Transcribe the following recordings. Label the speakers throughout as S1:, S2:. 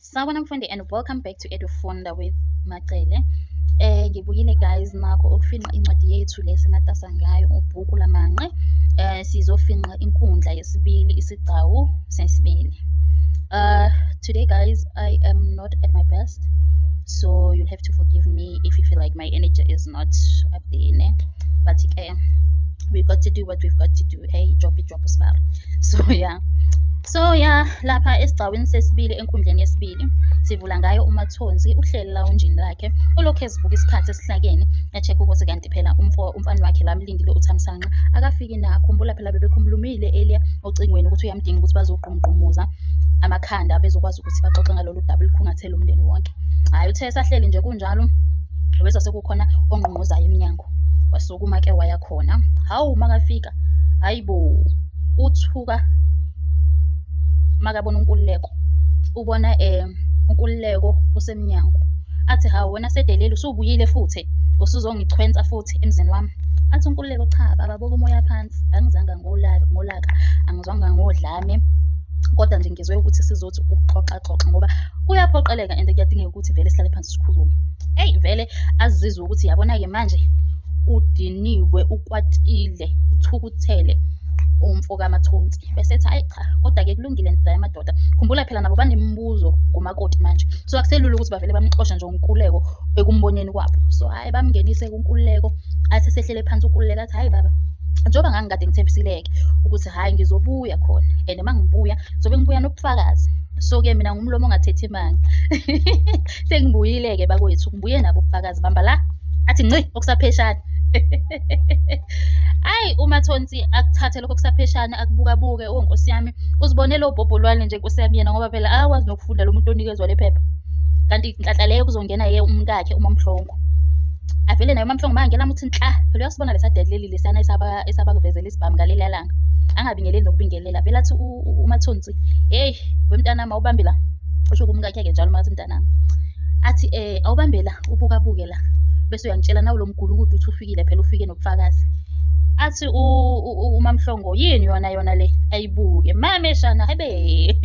S1: Sawubona mfundi and welcome back to Edufunda with Macele. Ngibuyile guys nakho ukufinqa incwadi yethu le simatasa ngayo ubhuku lamanqe. Sizofinqa inkundla yesibili, isigcawu sesibili. Today guys, I am not at my best, so you'll have to forgive me if you feel like my energy is not up there, ne? But we've got to do what we've got to do. Hey, job job sibari. So yeah. So yeah, lapha esigcawini sesibili enkundleni yesibili sivula ngayo uMathonsi uhleli lawunjini lakhe ulokhu ezibuka isikhathi esihlakene e-check ukuthi kanti phela umfana wakhe la amlindile uThamsanqa akafiki na. Khumbula phela bebekhulumile earlier ocingweni ukuthi uyamdinga ukuthi bazogqumgqumuza amakhanda bezokwazi ukuthi baxoxe ngalolu daba olukhungathele umndeni wonke. Hhayi, uthe esahleli nje kunjalo wezwa sekukhona ongqongqozayo emnyango, wasukuma-ke waya khona. Hawu, makafika, hhayi bo, uthuka makabona uNkululeko, ubona uNkululeko usemnyango. Athi, hawu wena sedeleli usubuyile futhi, usuzongichwensa futhi emzini wami. Athi uNkululeko, cha baba, buka umoya phansi, angizanga ngolaka, angizwanga ngodlame, kodwa nje ngizwe ukuthi sizothi ukuxoxa xoxa ngoba kuyaphoqeleka and kuyadingeka ukuthi vele sihlale phansi sikhulume. Eyi vele azizwe ukuthi yabona-ke manje udiniwe, ukwatile, uthukuthele umfo kaMathonsi. Bese ethi, hhayi cha, kodwa-ke kulungile ndida yamadoda. Khumbula phela nabo banemibuzo ngomakoti manje. So akuselula ukuthi bavele bamxoshe nje uNkululeko ekumboneni kwabo. So hhayi bamngenise kuNkululeko, athi esehlele phansi uNkululeko athi, hhayi baba, njengoba ngangikade ngithembisile-ke ukuthi hhayi ngizobuya khona and uma ngibuya ngizobe ngibuya nobufakazi. So-ke mina ngumlomo ongathethi imanga. Sengibuyile-ke bakwethu, ngibuye nabo ubufakazi, bamba la. Athi nci okusapheshana. Hhayi uMathonsi akuthathe lokho okusapheshana akubukabuke, oh Nkosi yami, uzibonele obhobholwane nje Nkosi yami yena ngoba phela akakwazi nokufunda lo muntu onikezwa le phepha. Kanti nhlanhla leyo kuzongena ye umkakhe uMaMhlongo. Avele naye uMaMhlongo makangena amuthi nhla, phela uyasibona lesa deleli lesiyana esabakuvezela isibhamu ngaleliya langa. Angabingeleli nokubingelela, vele athi uMathonsi, hey wemntanami awubambe la. Usho kumkakhe-ke njalo makathi mntanami. Athi awubambe la, ubukabuke la. Bese uyangitshela nawu lo mgulukudu uthi ufikile phela ufike nobufakazi. Athi uMaMhlongo, yini yona yona le? Ayibuke. Mameshana, hebe.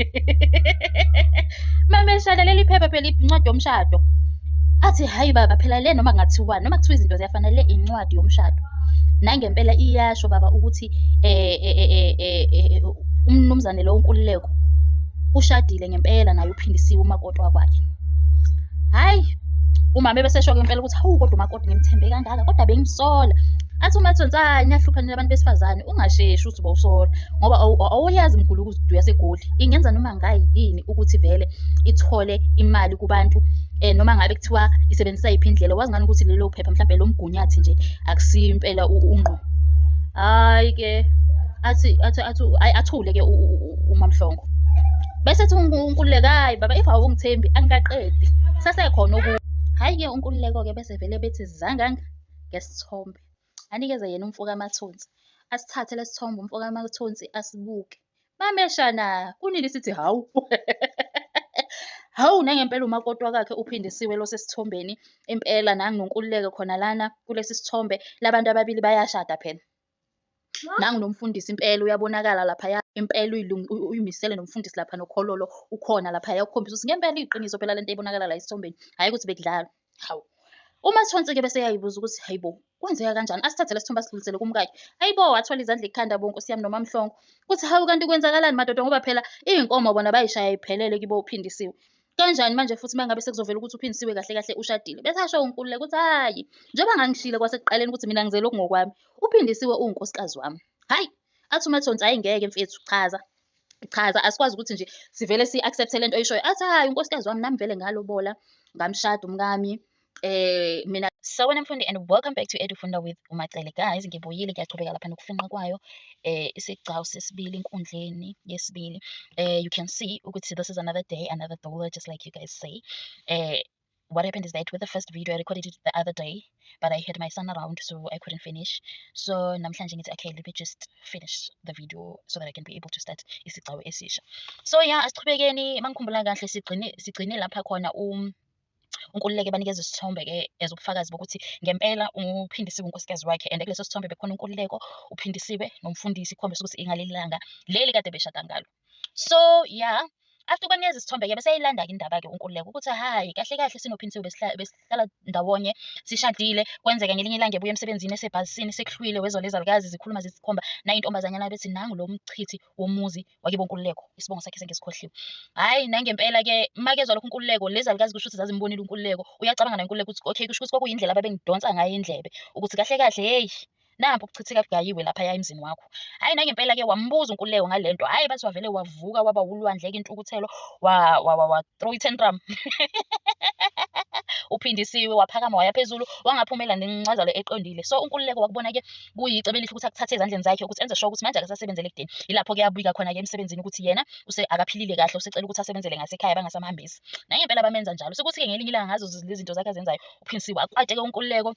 S1: Mameshana leli phepha phela incwadi yomshado. Athi hhayi baba phela le noma kungathiwani, noma kuthiwa izinto ziyafana le incwadi yomshado. Nangempela iyasho baba ukuthi umnumzane lo uNkululeko ushadile ngempela naye uphindisiwe umakoti wakwakhe. Hhayi, umama ebesesho-ke impela ukuthi hawu kodwa umakoti ngimthembe kangaka kodwa bengimsola. Athi uMathonsi, hhayi niyahlupha nina abantu besifazane, ungasheshi uthi bowusola ngoba awuyazi imigulukudu yaseGoli ingenza noma ngayini ukuthi vele ithole imali kubantu noma ngabe kuthiwa isebenzisa yiphi indlela, wazi ngani ukuthi lelo phepha mhlampe lo mgunyathi nje akusiyo impela ungqo. Hhayi-ke athi athi athi hhayi athule-ke uMaMhlongo. Bese ethi uNkululeko, hhayi baba if awungithembi angikaqedi kusasekhona okunye. Hhayi-ke uNkululeko-ke bese vele bethi zanganga ngesithombe. Anikeze yena umfo kaMathonsi. Asithathe lesi sithombe umfo kaMathonsi asibuke. Mameshana, kunini sithi hawu. Hawu nangempela umakoti wakakhe uphindisiwe lo sesithombeni. Impela nangu noNkululeko khona lana kulesi sithombe. Labantu ababili bayashada phela. Nangu nomfundisi impela uyabonakala laphaya, impela uyimisele nomfundisi lapha nokhololo ukhona laphaya ukukhombisa ukuthi ngempela iyiqiniso phela lento ebonakala la esithombeni, hhayi ukuthi bekudlalwa. Hawu. UMathonsi-ke bese eyayibuza ukuthi hayi bo, kwenzeka kanjani? Asithathe lesithombe asidlulisele kumkakhe. Hayi bo, wathwala izandla ekhanda bo Nkosi yami noMaMhlongo. Kuthi hawu kanti kwenzakalani madoda ngoba phela iy'nkomo bona bayishaya iphelele kibo uphindisiwe. Kanjani manje futhi uma ngabe sekuzovela ukuthi uphindisiwe kahle kahle ushadile? Bese asho uNkululeko ukuthi hhayi, njengoba ngangishilo kwasekuqaleni ukuthi mina ngizele okungokwami, uphindisiwe uwunkosikazi wami. Hhayi, athi uMathonsi hhayi ngeke mfethu, chaza. Chaza, asikwazi ukuthi nje sivele si-accept-e lento oyishoyo. Athi hhayi unkosikazi wami nami vele ngalobola, ngamshada umkami. Mina Sawubona mfundi and welcome back to Edufunda with uMacele. Guys, ngibuyile ngiyachubeka lapha nokufinqa kwayo isigcawu sesibili enkundleni yesibili. You can see ukuthi this is another day, another dollar, just like you guys say. What happened is that with the first video I recorded it the other day, but I had my son around so I couldn't finish. So namhlanje ngithi okay, let me just finish the video so that I can be able to start isigcawu esisha. So yeah, asichubekeni. Mangikhumbula kahle sigcine lapha khona uNkululeko banikeza isithombe-ke as ubufakazi bokuthi ngempela uphindisiwe unkosikazi wakhe and kuleso sithombe bekukhona uNkululeko, uphindisiwe nomfundisi, ikhombisa ukuthi ingaleli langa leli kade beshada ngalo. So yeah, After ukubanikeza isithombe-ke bese eyilanda-ke indaba-ke uNkululeko ukuthi hhayi, kahle kahle sinoPhindisiwe besihlala ndawonye, sishadile. Kwenzeka ngelinye ilanga ebuya emsebenzini esebhasini sekuhlwile, wezwa lezi zalukazi zikhuluma zikhomba nayi intombazanyana bethi nangu lo mchithi womuzi wakibo Nkululeko, isibongo sakhe sengisikhohliwe. Hhayi, nangempela-ke makezwa lokho uNkululeko, lezi zalukazi kusho ukuthi zazimbonile uNkululeko. Uyacabanga naye uNkululeko ukuthi okay, kusho ukuthi kwakuyindlela ababengidonsa ngayo indlebe ukuthi kahle kahle, hheyi, nampo ubuchitheka bugayiwe laphaya emzini wakho. Hhayi, nangempela-ke wambuza uNkululeko ngale nto. Hhayi, bathi wavele wavuka waba ulwandle-ke intukuthelo, wa-throw i-tantrum. Uphindisiwe waphakama waya phezulu, wangaphumela nencazelo eqondile. So uNkululeko wakubona-ke kuyicebo elihle ukuthi akuthathe ezandleni zakhe ukuthi enze sure ukuthi manje akasasebenzele ekudeni. Yilapho-ke abika khona-ke emsebenzini ukuthi yena use akaphilile kahle, usecela ukuthi asebenzele ngasekhaya bangasamhambisi. Nangempela bamenza njalo. Sekuthi-ke ngelinye ilanga ngazo lezi zinto zakhe azenzayo, uPhindisiwe akwateke uNkululeko,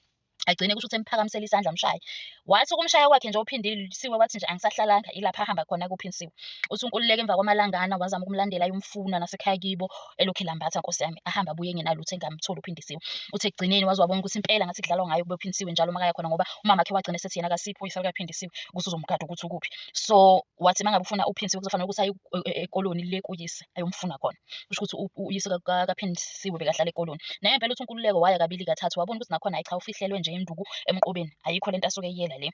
S1: agcine kusho ukuthi emphakamisela isandla amshaye. Wathi ukumshaya kwakhe nje uPhindisiwe wathi nje angisahlalanga, ilapha ahamba khona kuPhindisiwe. Uthi uNkululeko emva kwamalangana wazama ukumlandela ayomfuna nasekhaya kibo, elokhu elambatha nkosi yami, ahambe abuye engenalutho engamtholi uPhindisiwe. Uthi ekugcineni waze wabona ukuthi impela ngathi kudlalwa ngaye kube uPhindisiwe njalo makaya khona ngoba umamakhe wagcina esethi yena akasipho iphoyisa likaPhindisiwe ukuthi uzomgada ukuthi ukuphi. So wathi uma ngabe ufuna uPhindisiwe kuzofanele ukuthi aye ekoloni le kuyise ayomfuna khona. Kusho ukuthi uyise kaPhindisiwe bekahlala ekoloni. Naye impela uthi uNkululeko waya kabili kathathu wabona ukuthi nakhona hhayi cha ufihlelwe nje induku emqubeni, ayikho lento asuke eyiyela le.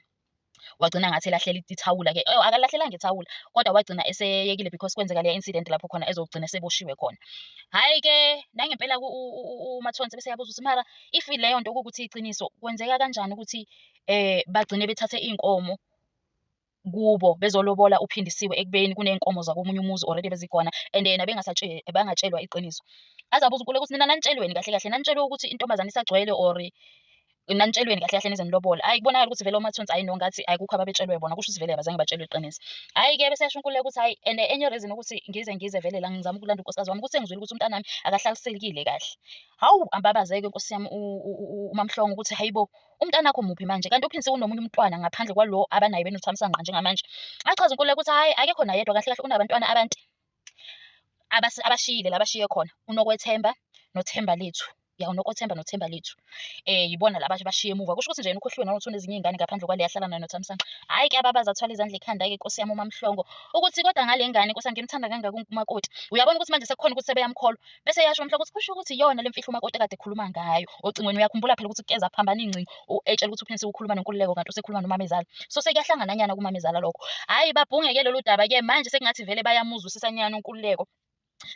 S1: Wagcina ngathi elahlela ithawula-ke. Oh, akalahlelanga ithawula kodwa wagcina eseyekile because kwenzeka leya incident lapho khona ezogcina eseboshiwe khona. Hhayi-ke nangempela uMathonsi bese eyabuza ukuthi mara if leyo nto kuwukuthi iqiniso kwenzeka kanjani ukuthi bagcine bethathe iy'nkomo kubo bezolobola uPhindisiwe ekubeni kuney'nkomo zakomunye umuzi already bezikhona and yena bangatshelwa iqiniso. Aze abuze uNkululeko ukuthi nina nanitshelweni kahle kahle, nanitshelwe ukuthi intombazane isagcwele or nanitshelweni kahle kahle nize nilobola. Hhayi kubonakala ukuthi vele oMathonsi hhayi no ngathi akukho ababetshelwe bona, kusho ukuthi vele abazange batshelwe iqiniso. Hhayi-ke bese eyasho uNkululeko ukuthi hhayi and enye reason ukuthi ngize ngize vele la ngizama ukulanda unkosikazi wami ukuthi sengizwile ukuthi umntanami akahlalisekile kahle. Hawu ambabaze-ke nkosi yami uMaMhlongo ukuthi hayi bo, umntanakho muphi manje? Kanti uPhindisiwe unomunye umntwana ngaphandle kwalo abanaye benoThamsanqa njengamanje. Achaze uNkululeko ukuthi hhayi akekho nayedwa kahle kahle unabantwana abantu abashiyile la abashiye khona, uNokwethemba noThembalethu. Ya, uNokwethemba noThembalethu. Yibona laba abashiye emuva. Kusho ukuthi nje yena ukhohliwe nanokuthi unezinye iy'ngane ngaphandle kwale ahlala nayo noThamsanqa. Hhayi-ke ababaze athwale izandla ekhanda-ke nkosi yami uMaMhlongo ukuthi kodwa ngale ngane nkosi yami ngimthanda kangaka umakoti. Uyabona ukuthi manje sekukhona ukuthi sebeyamkholwa. Bese eyasho uMhlongo ukuthi kusho ukuthi iyona le mfihlo umakoti ekade ekhuluma ngayo ocingweni. Uyakhumbula phela ukuthi keza phambana iy'ngcingo etshela ukuthi uPhindisiwe ukhuluma noNkululeko kanti usekhuluma nomamezala. So sekuyahlangana nyana kumamezala lokho. Hhayi babhunge-ke lolu daba-ke manje sekungathi vele bayamuzwisisa nyana uNkululeko.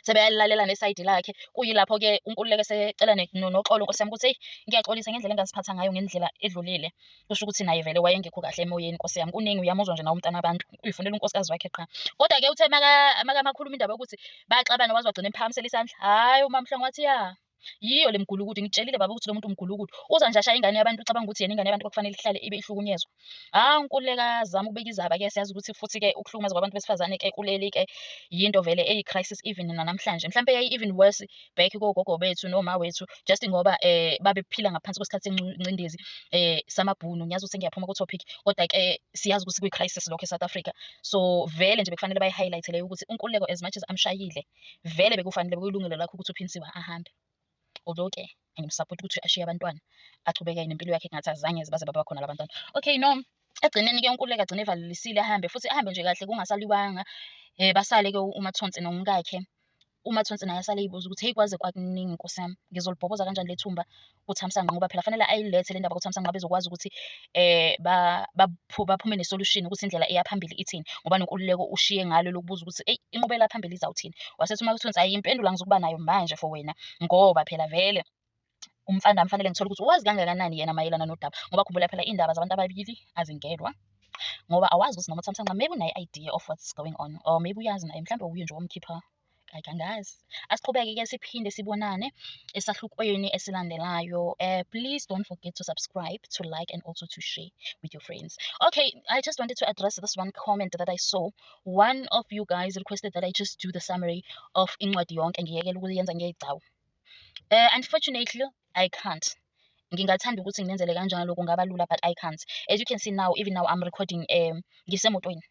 S1: Sebeyalilalela nesayidi lakhe. Kuyilapho-ke uNkululeko esecela noxolo nkosi yami ukuthi eyi ngiyaxolisa ngendlela engaziphatha ngayo ngendlela edlulile. Kusho ukuthi naye vele wayengekho kahle emoyeni nkosi yami. Kuningi uyamuzwa nje nawe umntana abantu. Uyifunela unkosikazi wakhe qha. Kodwa-ke uthe makakhuluma indaba yokuthi baxabana waze wagcina emphakamisela isandla. Hhayi uMaMhlongo wathi ya yiyo le mgulukudu ngikutshelile baba ukuthi lo muntu umgulukudu. Uza nje ashaya ingane yabantu ucabanga ukuthi yena ingane yabantu kwakufanele ihlale ibe ihlukunyezwa. Hhawu uNkululeko azama ukubeka izaba-ke siyazi ukuthi futhi-ke ukuhlukumeza kwabantu besifazane-ke kuleli-ke yinto vele eyi-crisis even nanamhlanje. Mhlampe yayi-even worse back kogogo bethu noma wethu just ngoba babephila ngaphansi kwesikhathi sengcindezi samabhunu. Ngiyazi ukuthi ngiyaphuma ku-topic kodwa-ke siyazi ukuthi kuyi-crisis lokho e-South Africa. So vele nje bekufanele bayi-highlight leyo ukuthi uNkululeko as much as amshayile vele bekufanele bekuyilungelo lakhe ukuthi uPhindisiwe ahambe. Although-ke angimsapoti ukuthi ashiye abantwana achubeke nempilo yakhe ngathi azange baze baba khona labantwana. Okay, no, ekugcineni-ke uNkululeko agcine evalelisile ahambe futhi ahambe nje kahle kungasaliwanga. Basale-ke uMathonsi nomkakhe. UMathonsi naye asale eyibuza ukuthi heyi kwaze kwakuningi nkosi yami, ngizolibhoboza kanjani le thumba kuThamsanqa ngoba phela fanele ayilethe le ndaba kuThamsanqa bezokwazi ukuthi baphume ne-solution ukuthi indlela eya phambili ithini ngoba noNkululeko ushiye ngalo lokubuza ukuthi eyi inqubela phambili izawuthini. Wasethi uMathonsi hhayi impendulo angizukuba nayo manje for wena ngoba phela vele umfana wami fanele ngithole ukuthi wazi kangakanani yena mayelana nodaba ngoba khumbula phela iy'ndaba zabantu ababili azingenwa ngoba awazi ukuthi noma uThamsanqa maybe unayo i-idea of what's going on or maybe uyazi naye mhlawumbe uye nje wamkhipha like angazi. Asiqhubeke-ke siphinde sibonane esahlukweni esilandelayo. Please don't forget to subscribe, to like and also to share with your friends. Okay, I just wanted to address this one comment that I saw. One of you guys requested that I just do the summary of incwadi yonke ngiyekele ukuyenza ngey'gcawu. Unfortunately, I can't. Ngingathanda ukuthi nginenzele kanjalo kungaba lula but I can't. As you can see now, even now I'm recording ngisemotweni.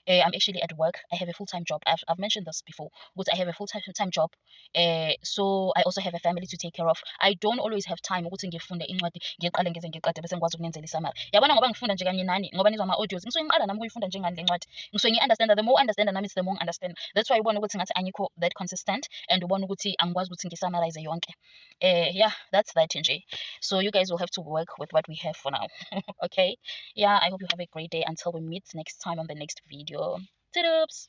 S1: I'm actually at work. I have a full-time job. I've mentioned this before, ukuthi I have a full-time job. So I also have a family to take care of. I don't always have time ukuthi ngifunde incwadi, ngiqale ngize ngiqede, bese ngikwazi ukunenzela i-summary. Yabona, ngoba ngifunda nje kanye nani, ngoba nizwa ama-audios, ngisuke ngiqala nami ukuyifunda njengani le ncwadi. Ngisuke ngi-understand. The more understand nami, it's the more understand. That's why ubona ukuthi ngathi angikho that consistent and ubona ukuthi angikwazi ukuthi ngi-summarize yonke. Yeah, that's that nje. So you guys will have to work with what we have for now. Okay? Yeah, I hope you have a great day until we meet next time on the next video. Toodles!